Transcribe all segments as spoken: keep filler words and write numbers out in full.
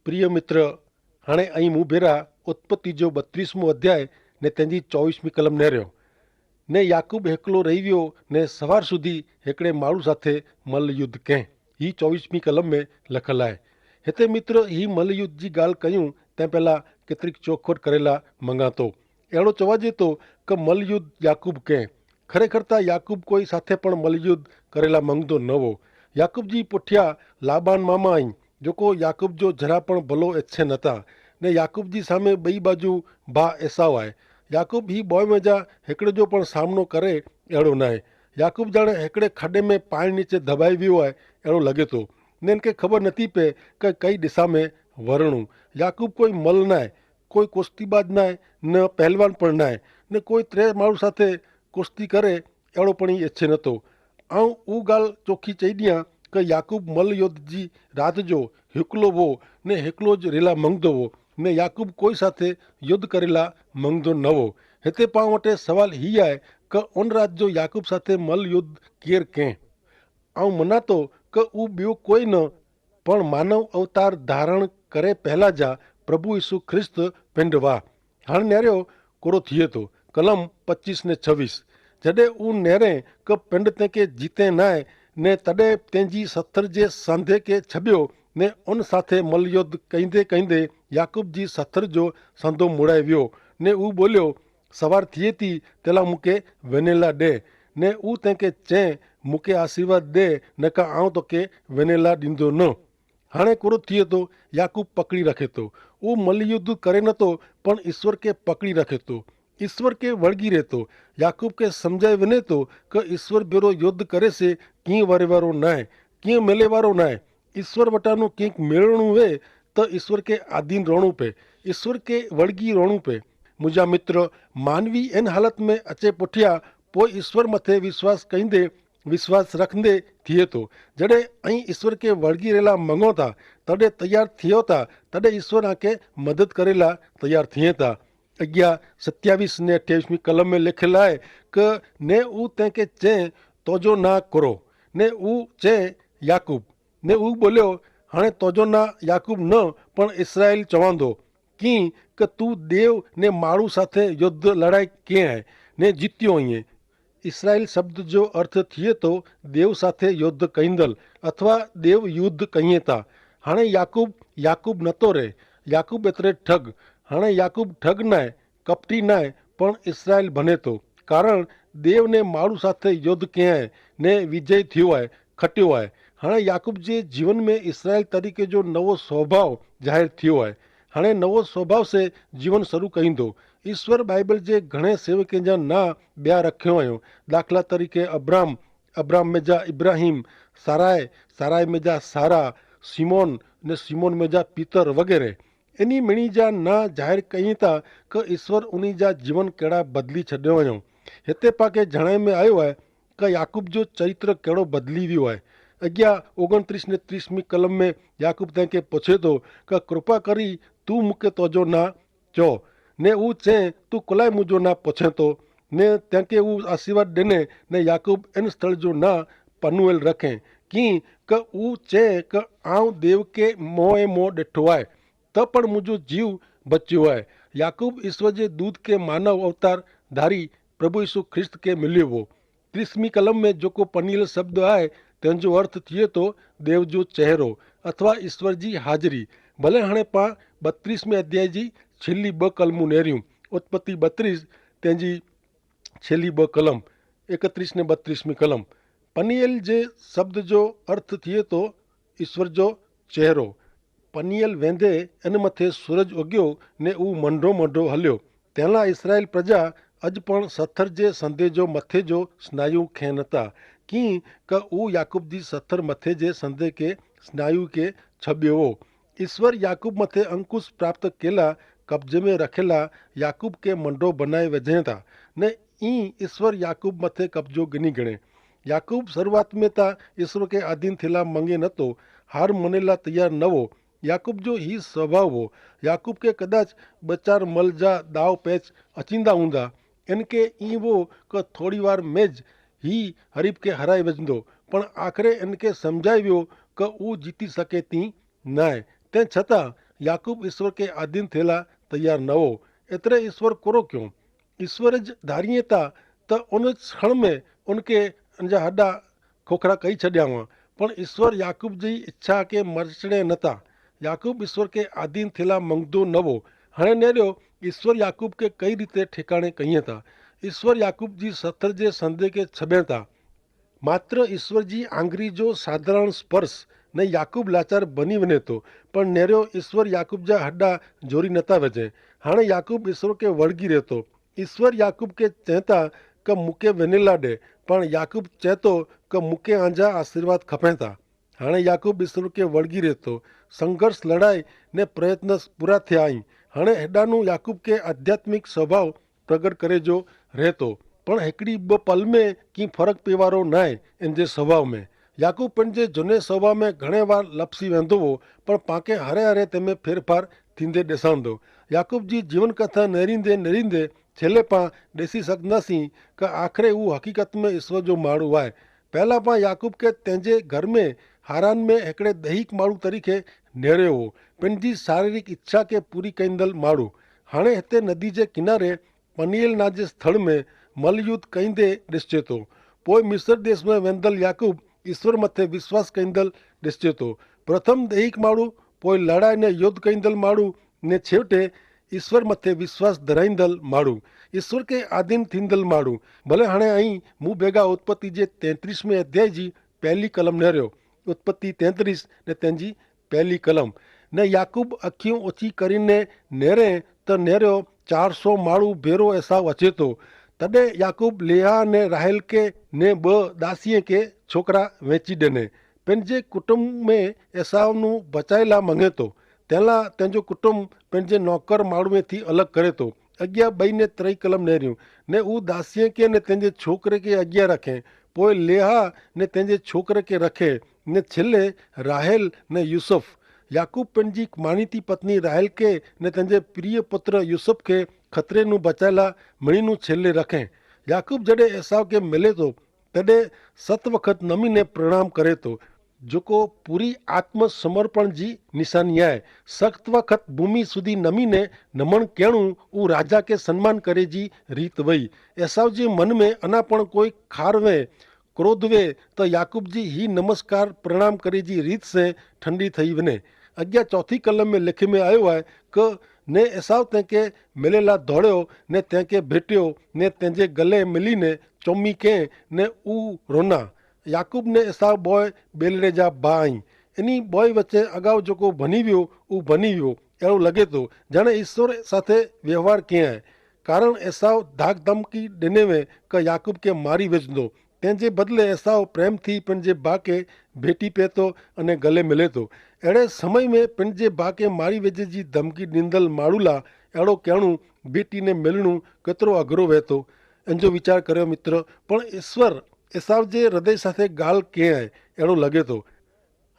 પ્રિય મિત્ર, હાણે અહીં મુભેરા ઉત્પત્તિ જો બત્રીસમો અધ્યાય ને તેની ચોવીસમી કલમ નહર્યો. ને યાકૂબ હેકલો રહી વ્યો ને સવાર સુધી હેકડ઼ે માણુ સાથે મલ્લયુદ્ધ કહેં. હી ચોવીસમી કલમ મેં લખલ આય. હેતા મિત્ર, હી મલ્લયુદ્ધ જી ગાલ કહ્યું તે પહેલા કેતરિક ચોખોટ કરેલા મંગાતો. એડો ચોવાજે તો કે મલ્લયુદ્ધ યાકૂબ કહેં. ખરેખર તા યાકૂબ કોઈ સાથે પણ મલ્લયુદ્ધ કરેલા મંગતો નવો. યાકૂબ જી પુઠ્યા લાબાન મામા અહીં જોકો યાકૂબ જો જરા પણ ભલો એચ્છે નતા. ને યાકૂબ જી સામે બઈ બાજુ ભા એસાવ આય. યાકૂબ હી બોય મેં જા હેકડ઼ે જો પણ સામનો કરે એડો નાય. યાકૂબ જાણે હેકડ઼ે ખડ઼ે મેં પાણી નીચે ધબાઈ વ્યો આય એડો લગે તો. ને એનકે ખબર નથી પે કે કઈ દિશા મેં વરણું. યાકૂબ કોઈ મલ નાય, કોઈ કોસ્તીબાજ નાય, ન પહેલવાન પણ નાય, ને કોઈ ત્રે માણુ સાથે કોસ્તી કરે એડો પણ એચ્છે નતો. આઉં ઉગાલ ચોખી ચૈડિયા કે યાકૂબ મલ યોદ્ધ જી રાત જો હેકલો વો ને હેકલો જ રેલા મંગદો વો. ને યાકૂબ કોઈ સાથે યોદ્ધ કરેલા મંગદો નવો. હેતે પાં વટે સવાલ હી આય કે ઓન રાત જો યાકૂબ સાથે મલ યોદ્ધ કેર કેં? આઉં મનાતો કે ઉ બ્યો કોઈ ન પણ માનવ અવતાર ધારણ કરે પહેલા જા પ્રભુ ઈસુ ખ્રિસ્ત પેંડવા. હાણ નેર્યો કોરો થિયે તો કલમ પચ્ચીસ ને છવીસ. જડે ઉ નેરે કે પેંડ તેંકે જીતે નાય ને તડે તેંજી સથર જે સાંધે કે છબ્યો ને ઉન સાથે મલયોદ્ધ કૈંધે કૈંધે યાકૂબ જી સથર જો સાંધો મુડાઈ વ્યો ને ઉ બોલ્યો, સવાર થિયે તી તેલા મુકે વેનેલા દે. ને ઉ તેંકે ચે, મુકે આશીર્વાદ દે, નકા આવ તો કે વેનેલા દીંદો ન. હાણે કોરો થિયે તો યાકૂબ પકડી રાખે તો. ઉ મલયુદ્ધ કરે નતો પણ ઈસ્વર કે પકડી રાખે તો. ઈસ્વર કે વળગી રહેતો. યાકૂબ કે સમઝાઈ વેને તો કે ઈસ્વર ભેરો યોદ્ધ કરે સે કિંય વરેવારો નાય, કિંય મેલેવારો નાય. ઈસ્વર વટાનું કિંક મેળણું વે તો ઈસ્વર કે આધીન રોણું પે, ઈસ્વર કે વળગી રોણું પે. મુજા મિત્ર, માનવી એન હાલત મેં અચે પોઠ્યા પોય ઈસ્વર મતે વિશ્વાસ કઈંદે વિશ્વાસ રખંદે થિયે તો. જડે અહીં ઈસ્વર કે વળગી રહેલા મંગો થા તદે તૈયાર થિયો થા તદે ઈસ્વર આંકે મદદ કરેલા તૈયાર થિયે થા. અગિયા સત્યાવીસ ને અઠ્યાવીસ મી કલમ મેં લેખેલા હૈ કે ને ઉ તેંકે ચે તોજો ના કરો ને ઉ ચે યાકૂબ ને ઉ બોલ્યો, હણે તોજો ના યાકૂબ ન પણ ઇસરાયેલ ચોવાંદો કિંકે તું દેવ ને માળુ સાથે યોદ્ધ લડાઈ કેહ હૈ ને જીત્યો અહીં. ઇસરાયેલ શબ્દ જો અર્થ થિયે તો દેવ સાથે યોદ્ધ કહીંદલ અથવા દેવ યુદ્ધ કહિયે તા. હણે યાકૂબ યાકૂબ નતો રહે. યાકૂબ એતરે ઠગ. હણે યાકૂબ ઠગ નાય, કપટી નાય પણ ઇસરાયેલ ભનેતો. કારણ દેવને માળુ સાથે યોદ્ધ કહેંય ને વિજય થિયો આય, ખટ્યો આય. હણે યાકૂબ જે જીવન મેં ઇસરાયેલ તરીકે જો નવો સ્વભાવ જાહેર થિયો આય. હણે નવો સ્વભાવ સે જીવન શરૂ કહીંદો. ઇશ્વર બાઇબલ જે ઘણે સેવકે જા ના બ્યા રખ્યો આયો. દાખલા તરીકે અબ્રાહમ, અબ્રાહમ મેં જા ઇબ્રાહિમ, સારાય, સારાય મેં જા સારા, સિમોન, ને સિમોન મેં જા પિતર વગેરે. એની મેણી જા ના જાહેર કહીં તા કે ઈસ્વર ઉની જા જીવન કેડા બદલી છડ્યો વયો. હેતે પાકે જણાઈ મેં આયો હૈ કે યાકૂબ જો ચરિત્ર કેડો બદલી વ્યો હૈ. અગિયા ઓગણત્રીસ ને ત્રીસ મી કલમ મેં યાકૂબ તેંકે પછે તો કે કૃપા કરી તું મુકે તોજો ના ચો, ને ઉં ચે તું કલાઈ મુજો ના પછે તો. ને તેંકે ઉં આશીર્વાદ દેને ને યાકૂબ એન સ્થળ જો ના પનુએલ રખે. કિંકે ઉં ચે કે આઉં દેવ કે મોં એ મોં દેઠો આય તો પણ મુજો જીવ બચ્યો આય. યાકૂબ ઈસ્વર જે દૂધ કે માનવ અવતાર ધારી પ્રભુ ઈસુ ખ્રિસ્ત કે મિલ્યો વો. ત્રીસમી કલમ મેં જોકો પનિયેલ શબ્દ આય તેનો અર્થ થિયે તો દેવ જો ચહેરો અથવા ઈસ્વર જી હાજરી. ભલે હણે પા બત્રીસમી અધ્યાય જી છેલ્લી બ કલમું નેર્યું. ઉત્પત્તિ બત્રીસ તેની છેલ્લી બ કલમ, એકત્રીસ ને બત્રીસમી કલમ. પનિયેલ જે શબ્દ જો અર્થ થિયે તો ઈસ્વર જો ચહેરો. પનિયેલ વેંધે એન મતે સૂરજ ઉગ્યો ને ઉં મંડો મંડો હલ્યો. તેના ઇસરાયેલ પ્રજા અજ પણ સથર જે સંધે જો મતે જો સ્નાયુ ખેન તા. કિંકે ઉં યાકૂબ જી સથર મતે જે સંધે કે સ્નાયુ કે છબ્યો વો. ઇસ્વર યાકૂબ મતે અંકુશ પ્રાપ્ત કેલા કબજે મેં રખેલા યાકૂબ કે મંડો બનાઈ વજે તા. ને ઇં ઇસ્વર યાકૂબ મતે કબજો ગિની ગણે. યાકૂબ શરૂઆત મેં તા ઇસ્વર કે આધીન થેલા મંગે નતો. હાર મનેલા તૈયાર નવો. યાકૂબ જો હી સ્વભાવ હો. યાકૂબ કે કદાચ બચાર મલ જા દાવ પેચ અચિંદા ઊંદા. એન કે ઇં વો કે થોડી વાર મેં જ હી હરીફ કે હરાઈ વજંદો. પણ આખરે એન કે સમઝાઈ વ્યો કે ઉં જીતી સકે તી નાય. તે છતાં યાકૂબ ઈસ્વર કે આધીન થેલા તૈયાર નવો. એતરે ઈસ્વર કોરો ક્યો? ઈસ્વર જ ધારિયે તા તો ઉન જ ક્ષણ મેં ઉનકે અનજા હડા ખોખરા કઈ છડ્યા હુઆ. પણ ઈસ્વર યાકૂબ જી ઇચ્છા કે મરચણે નતા. યાકૂબ ઈસ્વર કે આધીન થેલા મંગદો નવો. હણે નેર્યો ઈસ્વર યાકૂબ કે કઈ રીતે ઠેકાણે કહિયે તા? ઈસ્વર યાકૂબ જી સથર જે સંધે કે છબે તા. માત્ર ઈસ્વર જી આંગરી જો સાધારણ સ્પર્શ ને યાકૂબ લાચાર બની વને તો. પણ નેર્યો ઈસ્વર યાકૂબ જા હડા જોરી નતા વજે. હાણે યાકૂબ ઈસ્વર કે વળગી રહેતો. ઈસ્વર યાકૂબ કે ચેતા કે મુકે વેનેલા દે. પણ યાકૂબ ચેતો કે મુકે આંજા આશીર્વાદ ખપેતા. હાણે યાકૂબ ઈસ્વર કે વળગી રહેતો. સંઘર્ષ લડાઈ ને પ્રયત્ન પૂરા થયા અહીં. હાણે હેડાનું યાકૂબ કે આધ્યાત્મિક સ્વભાવ પ્રગટ કરે જો રહેતો. પણ હેકડી બપલ મેં કી ફરક પેવારો નાય. એન જે સ્વભાવ મેં યાકૂબ પન જે જુને સ્વભાવ મેં ઘણે વાર લપસી વેંધો હો. પણ પાંકે હરે હરે તેમે ફેરફાર થીંદે દેસાંદો. યાકૂબ જી જીવન કથા નેરીંદે નેરીંદે છેલ્લે પાં દેસી સકના સી કે આખરે ઉહ હકીકત મેં ઈસ્વર જો માણુ આય. પહેલા પાં યાકૂબ કે તેંજે ઘર મેં હારાન મેં હેકડ઼ે દૈહિક માણુ તરીકે નેરે હો. પન જી શારીરિક ઇચ્છા કે પૂરી કૈંદલ માણુ. હાણે હેતે નદી જે કિનારે પનિયેલ ના જે સ્થળ મેં મલયુદ્ધ કૈંદે દેસચેતો. પોય મિસર દેશ મેં વેંદલ યાકૂબ ઈસ્વર મતે વિશ્વાસ કૈંદલ દેસચેતો. પ્રથમ દૈહિક માણુ, પોય લડાઈ ને યોદ્ધ કૈંદલ માણુ, ને છેવટે ઈસ્વર મતે વિશ્વાસ ધરાઈંદલ માણુ, ઈસ્વર કે આધીન થીંદલ માણુ. ભલે હણે અહીં મુભેગા ઉત્પત્તિ જે તૈત્રીસ મેં અધ્યાય જી પહેલી કલમ નેર્યો. ઉત્પત્તિ તૈત્રીસ ને તેની પહેલી કલમ. ને યાકૂબ અખિયું ઓછી કરીને નેરે તો નેર્યો ચારસો માળુ ભેરો એસાવ અચેતો. તદે યાકૂબ લેહા ને રાહેલ કે ને બ દાસિયે કે છોકરા વેંચી દેને. પેનજે કુટુંબ મેં એસાવનું બચાયેલા મંગેતો. તેલા તેનજો કુટુંબ પેનજે નોકર માળુએ થી અલગ કરેતો. અગિયા બઈ ને ત્રય કલમ નેર્યું. ને ઉ દાસિયે કે ને તેનજે છોકરે કે અગિયા રખે. પોય લેહા ને તેનજે છોકરે કે રખે. ને છેલ્લે રાહેલ ને યુસફ. યાકૂબ પેનજી માનીતી પત્ની રાહેલ કે ને તેનજે પ્રિય પુત્ર યુસફ કે ખતરે નું બચાયેલા મણી નું છેલ્લે રખે. યાકૂબ જડે એસાવ કે મેલે તો તેડે સત વખત નમી ને પ્રણામ કરે તો. જોકો પૂરી આત્મસમર્પણ જી નિશાની આય. સત વખત ભૂમિ સુધી નમી ને નમણ કહેણું ઉ રાજા કે સન્માન કરે જી રીત વય. એસાવ જે મન મેં અના પણ કોઈ ખાર વે ક્રોધ વે તો યાકૂબ જી હી નમસ્કાર પ્રણામ કરે જી રીત સે ઠંડી થઈ વને. અગિયા ચોથી કલમ મેં લેખે મેં આયો હૈ કે ને એસાવ તેંકે મેલેલા ધોડ્યો ને તેંકે ભેટ્યો ને તેંજે ગલે મેલી ને ચોમી કે ને ઉ રોના. યાકૂબ ને એસાવ બોય બેલડે જા ભા આઈ. એની બોય વચ્ચે અગાઉ જોકો ભની વ્યો ઉ ભની વ્યો. એડો લગે તો જાણે ઈસવ સાથે વ્યવહાર કે આય. કારણ એસાવ ધાકધમકી દેને વે કે યાકૂબ કે મારી વેચદો. તેનજે બદલે એસાવ પ્રેમથી પેનજે ભા કે ભેટી પેતો અને ગલે મેલેતો. એડે સમય મેં પેનજે ભા કે મારી વેજે જી ધમકી દીંદલ માડૂલા એડો કહેણું ભેટી ને મેલણું કેતરો અઘરો વહેતો. એનજો વિચાર કર્યો મિત્ર. પણ ઈસવ એસાવ જે હૃદય સાથે ગાલ કે આય એડો લગેતો.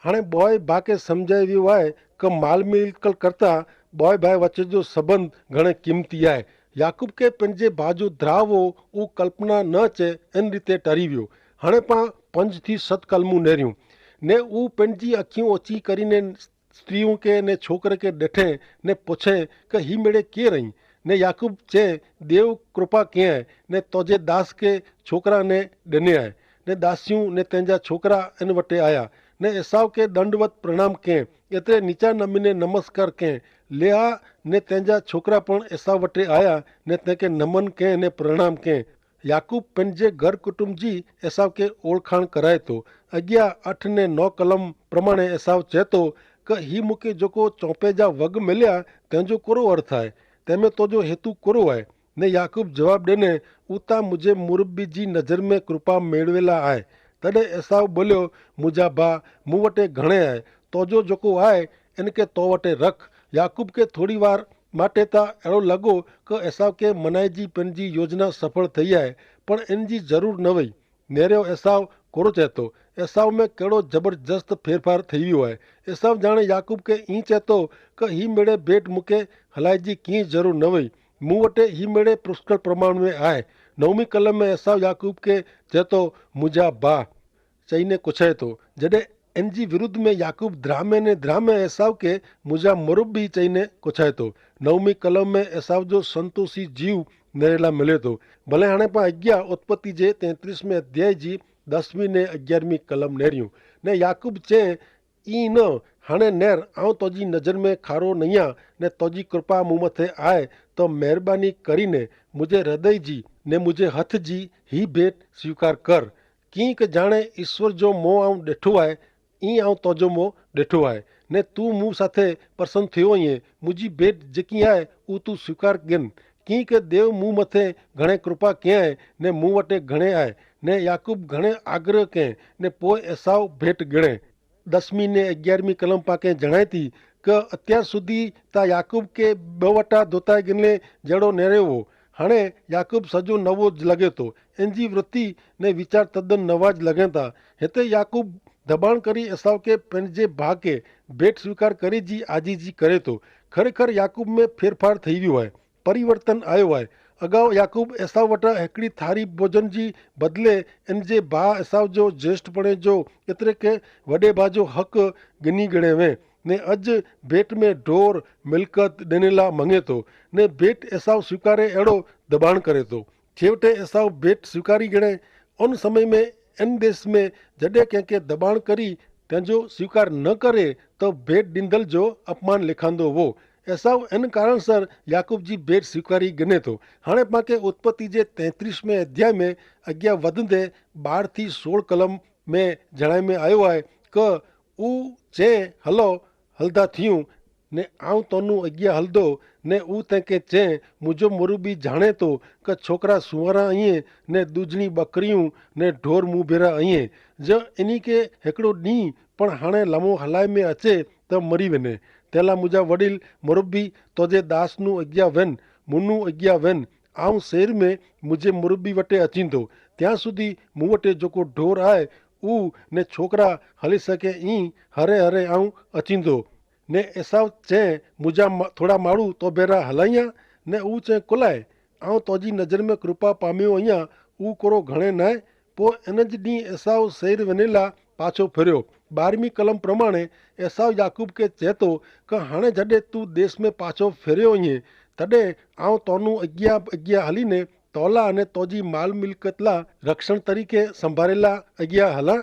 હાણે બોય ભા કે સમઝાઈ વ્યો આય કે માલમિલકલ કરતા બોય ભાઈ વચ્ચે જો સંબંધ ઘણે કિંમતી આય. યાકૂબ કે પેનજે ભા જો ધ્રાવો ઉ કલ્પના ન ચે એન રીતે ટરી વ્યો. હાણે પાં પંજ થી સત કલમું નેર્યું. ને ઉ પેનજી અખિયું ઓછી કરીને સ્ત્રી ઉં કે ને છોકરે કે દેઠે ને પોછે કે હી મેડે કે રહી? ને યાકૂબ ચે દેવ કૃપા કે આય ને તોજે દાસ કે છોકરા ને દેને આય. ને દાસ્યું ને તેનજા છોકરા એન વટે આયા. ને એસાવ કે દંડવત પ્રણામ કે એતરે નીચા નમીને નમસ્કાર કે. લેહા ને તેનજા છોકરા પણ એસાવ વટે આયા ને તેંકે નમન કે ને પ્રણામ કે. યાકૂબ પેનજે ઘર કુટુંબ જી એસાવ કે ઓળખાણ કરાય તો. અગિયા અઠ ને નો કલમ પ્રમાણે એસાવ ચેતો કે હી મુકે જોકો ચોંપે જા વગ મેલ્યા તેનજો કોરો અર્થ આય? તેમે તોજો હેતુ કોરો આય? ને યાકૂબ જવાબ દેને ઉતા મુઝે મુરબ્બી જી નજર મેં કૃપા મેળવેલા આય. તદે એસાવ બોલ્યો, મુજા ભા, મુવટે ઘણે આય. તોજો જોકો આય એન કે તોવટે રખ. યાકૂબ કે થોડી વાર માટે તા એડો લગો કે એસાવ કે મનાઈ જી પેનજી યોજના સફળ થઈ આય. પણ એન જી જરૂર નવય. નેરેઓ એસાવ કોરો ચેતો? એસાવ મેં કેડો જબરજસ્ત ફેરફાર થઈ વ્યો આય. એસાવ જાણે યાકૂબ કે ઈ ચેતો કે હી મેડે ભેટ મુકે હલાઈ જી કી જરૂર નવય. મુવટે હી મેડે પુષ્કળ પ્રમાણ મેં આય. નવમી કલમ મેં એસાવ યાકૂબ કે ચેતો, મુજા ભા ચઈને કોછાય તો. જડે એન જી વિરુદ્ધ મેં યાકૂબ ધ્રામે ને ધ્રામે એસાવ કે મુઝે મુરબ્બી ચઈને કોછાય તો. નવમી કલમ મેં એસાવ જો સંતોષી જીવ નેરેલા મિલે તો. ભલે હાણે પા અગિયા ઉત્પત્તિ જે તેત્રીસ મેં અધ્યાય જી દસમી ને અગિયારમી કલમ નેર્યું. ને યાકૂબ ચે, ઈ ન, હાણે નેર આઉં તોજી નજર મેં ખારો નહિયા, ને તોજી કૃપા મુમતે આય, તો મહેરબાની કરીને મુઝે હૃદય જી ને મુઝે હથ જી હી ભેટ સ્વીકાર કર. કિંક જાણે ઈસ્વર જો મોં આઉં ડેઠો આય, ઈ આઉં તોજો મોં ડેઠો આય, ને તું મું સાથે પ્રસન થયો અઇયે. મુઝી ભેટ જેકી આય ઉ તું સ્વીકાર ગિન. કિંક દેવ મું મતે ઘણે કૃપા ક્યાંય, ને મું વટે ઘણે આય. ને યાકૂબ ઘણે આગ્રહ કે, ને પોય એસાવ ભેટ ગિણે. દસમી ને અગિયારમી કલમ પાકે જણાયતી, કે અત્યાર સુધી તા યાકૂબ કે બવટા ધોતાય ગિને જેડો નેરેવો. હણે યાકૂબ સજો નવો જ લગે તો. એનજી વૃત્તિ ને વિચાર તદ્દન નવા જ લગે તા. હેતે યાકૂબ ધબાણ કરી એસાવ કે પેનજે ભા કે ભેટ સ્વીકાર કરી જી આજી જી કરે તો. ખરેખર યાકૂબ મેં ફેરફાર થઈ વ્યો હૈ, પરિવર્તન આયો હૈ. અગાઉ યાકૂબ એસાવ વટા હેકડી થારી ભોજન જી બદલે એનજે ભા એસાવ જો જેષ્ઠ પણે જો એતરે કે વડે ભા જો હક ગિની ગણે વે. ને અજ ભેટ મેં ઢોર મિલકત દેનેલા મંગે તો, ને ભેટ એસાવ સ્વીકારે એડો દબાણ કરે તો. છેવટે એસાવ ભેટ સ્વીકારી ગણે. અન સમય મેં એન દેશ મેં જડે કેંકે દબાણ કરી તેનજો સ્વીકાર ન કરે, તો ભેટ દીંદલ જો અપમાન લેખાંદો વો. એસાવ એન કારણસર યાકૂબ જી ભેટ સ્વીકારી ગને તો. હાણે પાંકે ઉત્પત્તિ જે તેત્રીસ મેં અધ્યાય મેં અગિયા વધન દે બાર થી સોળ કલમ મેં જણાય મેં આયો આય, કે ઉ ચે હલો હલદા થિયું, ને આઉં તોનું અગિયા હલદો. ને ઉ તેંકે ચે, મુજો મુરુ બી જાણે તો કે છોકરા સુવારા અઇયે, ને દૂજણી બકરિયું ને ઢોર મુભેરા અઇયે. જે એની કે હેકડો દી પણ હાણે લમો હલાઈ મેં અચે, તો મરી વેને. તેલા મુજા વડીલ મુરુ બી તોજે દાસનું અગિયા વેન, મુનું અગિયા વેન. આઉં શહેર મેં મુજે મુરુ બી વટે અચીંદો. ત્યાં સુધી મુવટે જોકો ઢોર આય ઉ ને છોકરા હલી શકે ઈ હરે હરે આઉં અચીંદો. ને એસાવ ચે, મુજા થોડા માળુ તોભેરા હલાઈયા? ને ઉ ચે કુલાય, આઉં તોજી નજર મેં કૃપા પામ્યો અહિયા. ઉ કોરો ઘણે નાય. પો એન જ દી એસાવ સૈર વેનેલા પાછો ફેર્યો. બારમી કલમ પ્રમાણે એસાવ યાકૂબ કે ચેતો, કે હણે જડે તું દેશ મેં પાછો ફેર્યો અહિયે, તદે આઉં તોનું અગિયા અગિયા હલી ને તોલા અને તોજી માલ મિલકતલા રક્ષણ તરીકે સંભારેલા અગિયા હલા.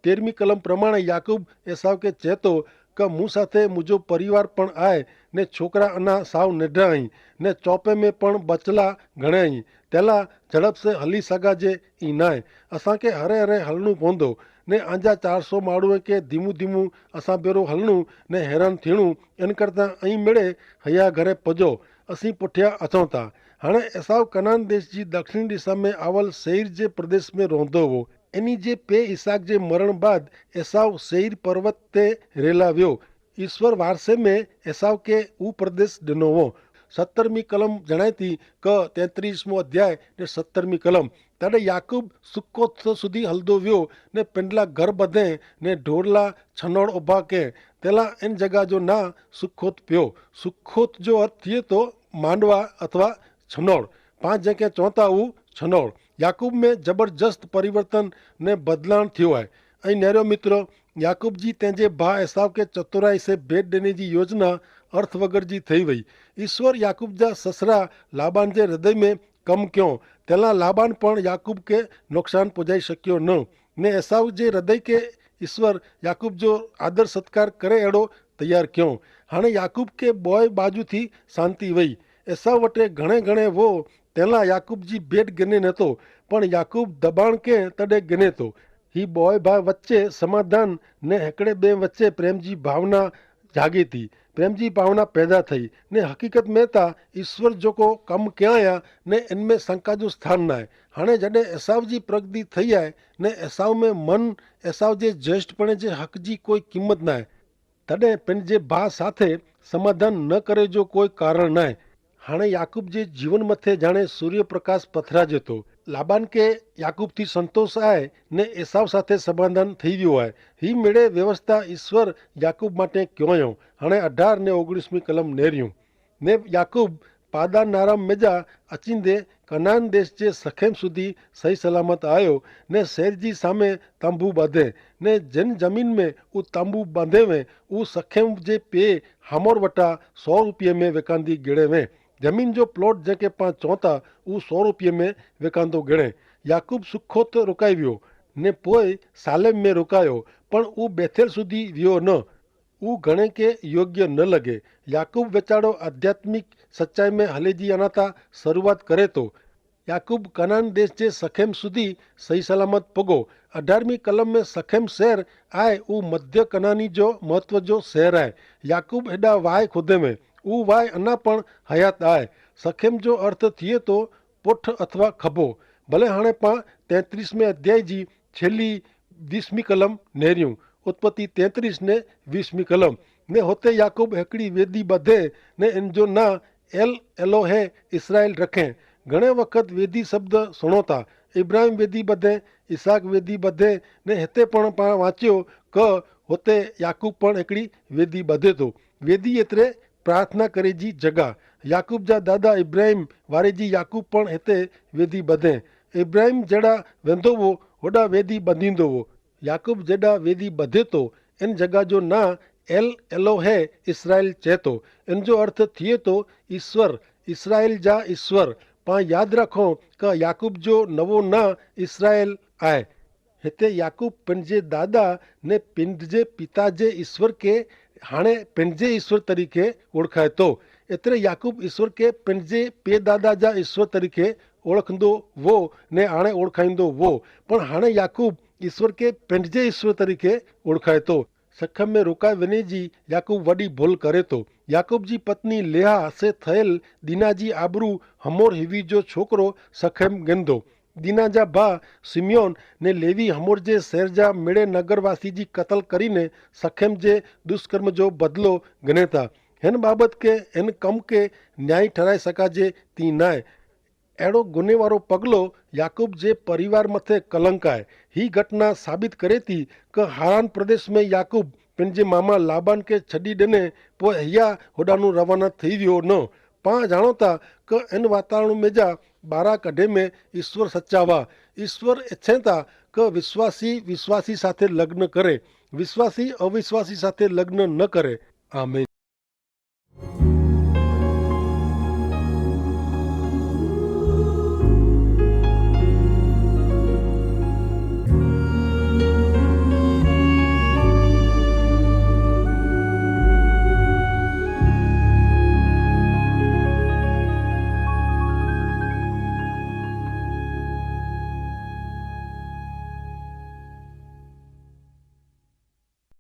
તેરમી કલમ પ્રમાણે યાકૂબ એસાવ કે ચેતો, કે મુસાથે મુજો પરિવાર પણ આય, ને છોકરા અના સાવ નેઢા અહીં, ને ચોપે મેં પણ બચલા ઘણે અહીં. તેલા ઝડપ સે હલી સગા જે ઈ નાય. અસાંકે હરે હરે હલણું પોંદો, ને આંજા ચારસો માળુએ કે ધીમું ધીમું અસાં ભેરો હલણું ને હેરાન થીણું. એન કરતા અહીં મેળે હૈયા ઘરે પજો, અસી પુઠ્યા અચોતા. હણે એસાવ કનાન દેશ જી દક્ષિણ દિશા મેં આવલ સૈર જે પ્રદેશ મેં રોંધો વો. એની જે પે ઇસાક જે મરણ બાદ એસાવ સેઈર પર્વત તે રેલા વ્યો. ઈસ્વર વારસે મેં એસાવ કે ઉપરદેશ ડેનો વો. સત્તરમી કલમ જણાયતી, કે તેત્રીસમો અધ્યાય ને સત્તરમી કલમ. તેડે યાકૂબ સુખોથ સુધી હલદો વ્યો, ને પેંડલા ઘર બધે ને ઢોરલા છનોડ ઉભા કે. તેલા એન જગા જો ના સુખોથ પ્યો. સુખોથ જો અર્થ થિયે તો માંડવા અથવા છનોડ. પાંચ જેંકે ચોંતા ઉં છનોડ. યાકૂબ મેં જબરજસ્ત પરિવર્તન ને બદલાણ થિયો આય. અહીં નેરો મિત્ર, યાકૂબ જી તેંજે ભા એસાવ કે ચતુરાઈ સે ભેટ દેને જી યોજના અર્થ વગર જી થઈ વય. ઈસ્વર યાકૂબ જા સસરા લાબાન જે હૃદય મેં કમ ક્યો. તેલા લાબાન પણ યાકૂબ કે નોકસાન પોજાઈ શક્યો ન. ને એસાવ જે હૃદય કે ઈસ્વર યાકૂબ જો આદર સત્કાર કરે એડો તૈયાર ક્યો. હાણે યાકૂબ કે બોય બાજુ થી શાંતિ વય. એસાવ વટે ઘણે ઘણે વો તેલા યાકૂબ જી ભેટ ગિને નતો. પણ યાકૂબ દબાણ કે તદે ગિને તો. હી બોય ભા વચ્ચે સમાધાન ને હેકડ઼ે બે વચ્ચે પ્રેમ જી ભાવના જાગી તી. પ્રેમ જી ભાવના પેદા થઈ. ને હકીકત મેં તા ઈસ્વર જોકો કમ ક્યાં આયા ને એન મેં શંકા જો સ્થાન નાય. હાણે જડે એસાવ જી પ્રગતિ થઈ આય ને એસાવ મેં મન એસાવ જે જેષ્ઠ પણ જે હક જી કોઈ કિંમત નાય, તદે પેનજે ભા સાથે સમાધાન ન કરે જો કોઈ કારણ નાય. હાણે યાકૂબ જે જીવન મતે જાણે સૂર્યપ્રકાશ પથરાજે તો. લાબાન કે યાકૂબ થી સંતોષ આય ને એસાવ સાથે સમાધાન થઈ વ્યો આય. હી મેળે વ્યવસ્થા ઈસ્વર યાકૂબ માટે ક્યોંયો. હાણે અઢાર ને ઓગણીસમી કલમ નેર્યું. ને યાકૂબ પાદાનારામ મેજા અચિંદે કનાન દેશ જે સખેમ સુધી સહી સલામત આયો, ને શહેર જી સામે તાંબુ બાંધે, ને જેન જમીન મેં ઉ તાંબુ બાંધે વે ઉ સખેમ જે પે હામોર વટા સો રૂપિયે મેં વેકાંદી ગેણે વે. જમીન જો પ્લોટ જેંકે પાં ચોંતા ઉ સો રૂપિયે મેં વેકાંદો ગેણે. યાકૂબ સુખોત રોકાઈ વ્યો, ને પોય સાલેમ મેં રોકાયો, પણ ઉ બેથેલ સુધી વ્યો ન. ઉં ઘણે કે યોગ્ય ન લગે. યાકૂબ વેચાડો આધ્યાત્મિક સચ્ચાઈ મેં હલેજી અનાતા શરૂઆત કરે તો. યાકૂબ કનાન દેશ જે સખેમ સુધી સહી સલામત પગો. અઢારમી કલમ મેં સખેમ શહેર આય ઉં મધ્ય કનાની જો મહત્વ જો શહેર આય. યાકૂબ હેડા વાય ખોધે મેં ઉં વાય અના પણ હયાત આય. સખેમ જો અર્થ થિયે તો પોઠ અથવા ખભો. ભલે હાણે પાં તેત્રીસમે અધ્યાય જી છેલ્લી વીસમી કલમ નેર્યું. ઉત્પત્તિ તેત્રીસ ને વીસમી કલમ. ને હોતે યાકૂબ હેકડી વેદી બધે ને એન જો ના એલ એલો હે ઇસરાયેલ રખે. ઘણે વખત વેદી શબ્દ સુણોતા. ઇબ્રાહિમ વેદી બધે, ઇસાક વેદી બધે, ને હેતે પણ પાં વાંચ્યો કે હોતે યાકૂબ પણ હેકડી વેદી બધે તો. વેદી એતરે પ્રાર્થના કરે જી જગા. યાકૂબ જા દાદા ઇબ્રાહિમ વારે જી યાકૂબ પણ હેતે વેદી બધે. ઇબ્રાહિમ જેડા વેંધો વો હોડા વેદી બધીંદો વો. યાકૂબ જેડા વેદી બધે તો એન જગા જો ના એલ એલો હે ઇસરાયેલ ચેતો. એન જો અર્થ થિયે તો ઇશ્વર, ઇસરાયેલ જા ઇશ્વર. પાં યાદ રાખો કે યાકૂબ જો નવો ના ઇસરાયેલ આય. હેતે યાકૂબ પેનજે દાદા ને પેનજે પિતા જે ઇશ્વર કે હાણે પેનજે ઇશ્વર તરીકે ઓળખાય તો. એતરે યાકૂબ ઇશ્વર કે પેનજે પે દાદા જા ઇશ્વર તરીકે ઓળખંદો વો ને હાણે ઓળખાઈંદો વો. પણ હાણે યાકૂબ ઇશ્વર કે પેનજે ઇશ્વર તરીકે ઓળખાય તો. સખેમ મેં રોકાઈ વેને જી યાકૂબ વડી ભોલ કરે તો. યાકૂબ જી પત્ની લેહા સે થયેલ દીના જી આબરૂ હમોર હિવી જો છોકરો સખેમ ગેંધો. દીના જા ભા સિમિયોન ને લેવી હમોર જે શહેર જા મેળે નગરવાસી જી કતલ કરીને સખેમ જે દુષ્કર્મ જો બદલો ગનેતા. હેન બાબત કે હેન કમ કે ન્યાયી ઠરાઈ સકાજે તી નાય. એડો ગુનેવારો પગલો યાકૂબ જે પરિવાર મતે કલંક આય. હી ઘટના સાબિત કરે તી કે હારાન પ્રદેશ મેં યાકૂબ પેનજે મામા લાબાન કે છડી દેને પોય હૈયા હોડાનું રવાના થઈ વ્યો ન. પાં જાણોતા કે એન વાતાવરણ મેં જા બારા કઢે મેં ઈસ્વર સચ્ચાવા. ઈસ્વર એચ્છેતા કે વિશ્વાસી વિશ્વાસી સાથે લગ્ન કરે, વિશ્વાસી અવિશ્વાસી સાથે લગ્ન ન કરે. આમેન.